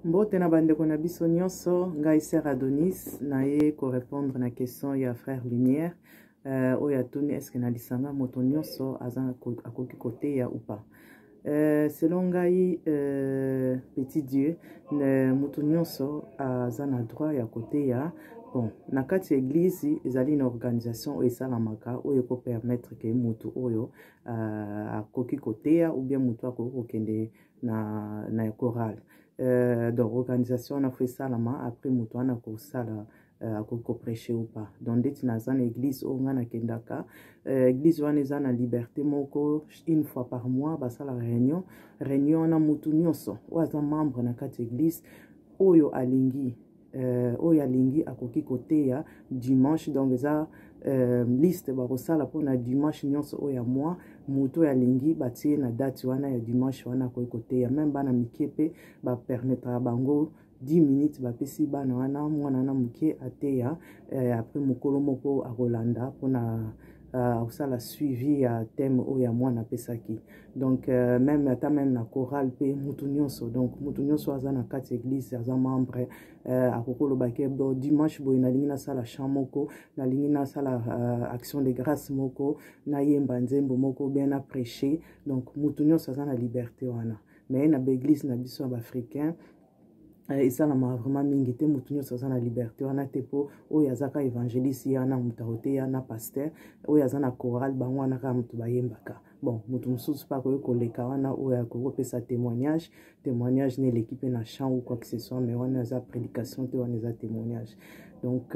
Mbote na bandeko na biso nyonso, ngai Sœur Adonis naye ko répondre na question ya frère Lumière oyo atuni est-ce que na lisanga moto nyonso aza akoki koteya ou pas. Selon ngai petit Dieu, moto nyonso aza na droit ya koteya. Bon, na kati ya église ezali na organisation oyo esalamaka oyo ekopermettre ke moto oyo akoki koteya ou bien moto akoki kokende na chorale. Donc organisation wana fo esalama, après moto wana akosala akoki koprêche ou pas. Donc ndeti naza na église oyo ngai nakendaka, église wana eza na liberté moko, une fois par mois basala réunion. Réunion wana, motu nyonso oyo aza membre na kati ya église oyo alingi akoki koteya dimanche. Donc eza liste bakosala mpona dimanche nyonso oyo ya mois. Moto oyo alingi, batie na date wana ya dimanche wana, akoki koteya. Même bana mike mpe bapermettraka bango 10 minutes, bapesi bana wana, mwana wana moke ateya, après mokolo moko akolanda mpona akosala suivi ya thème oyo ya mwana apesaki. Donc même ata même na chorale mpe, mutu nyonso, donc mutu nyonso aza na kati ya église, aza membre, akoki koloba ke bo dimanche boye nalingi nasala chant moko, nalingi nasala action de grâce moko, nayemba nzembo moko, bien na prêcher. Donc mutu nyonso aza na liberté wana. Mais na baeglise na biso ya baafricain, esalamaka vraiment mingi te, motu nyonso aza na liberté wana te, mpo oyo aza ka évangéliste, ye wana moto akoteya, na pasteur oyo aza na chorale, bango wana kaka moto bayembaka. Bon, moto mosusu mpe akoki koleka wana oyo akoki kopesa témoignage. Témoignage na eleki mpe na chant ou quoi que ce soit, mais wana eza prédication te, wana eza témoignage. Donc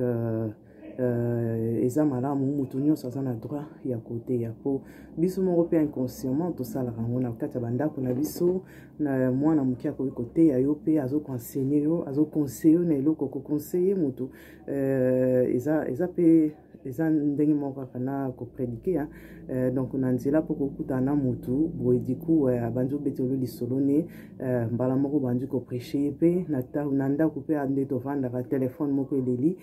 eza malamu moto nyonso aza na droit ya koteya, mpo biso moko mpe inconsciemment tosalaka yango na kati ya bandako na biso. Na mwana moke akoki koteya yo mpe azokoenseigner yo, azoconseiller yo na eloko. Koconseiller moto eza mpe eza ndenge moko kaka na koprédiquer. Donc na nzela mpo kokutana na motu boye, du coup abandi obetelo lisolo ne, mbala moko bandi koprêcher ye. Mpe na ndako mpe nde tovandaka, telefone moko eleli,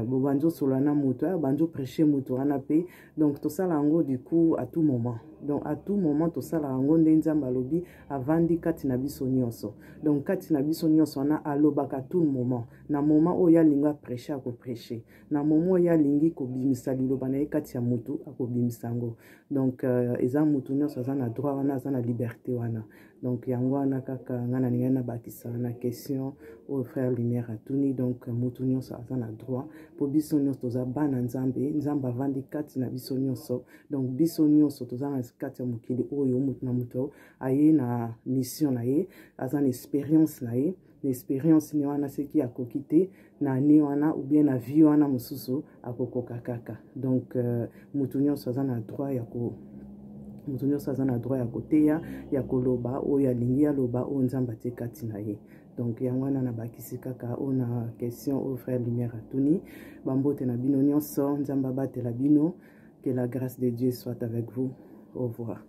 bobandi osolola na moto, abandi oprêcher moto wana mpe. Donc tosala yango du coup à tout moment. Donc à tout moment tosala yango nde Nzambe alobi avandi kati na biso nyonso. Donc kati na biso nyonso wana alobaka tout le moment. Na moment oyo alingi aprêcher, akoprêcher. Na moment oyo alingi kobimisa liloba na ye kati ya motu, akobimisa yango. Donc eza motu nyonso aza na droit wana, aza na liberté wana. Donc yango wana kaka ngai nalingai nabakisa na question oyo frère Lumière atuni. Donc motu nyonso aza na droit, mpo biso nyonso toza bana Nzambe. Nzambe avandi kati na biso nyonso. Donc biso nyonso toza na kati ya mokili oyo, motu na moto aye na mission na ye, aza na expérience na ye. Na expérience ni wana, soki akoki te na année wana ou bien na vie wana mosusu, akokoka kaka. Donc motu nyonso aza na droit ya ko moto nyonso aza na droit ya koteya, ya koloba oyo alingi aloba, oyo Nzambe atie kati na ye. Donc yango wana nabakisi kaka oyo na question oyo frère Lumière atuni. Bambote na bino nyonso, Nzambe abatela bino. Que la grâce de Dieu soit avec vous. Au revoir.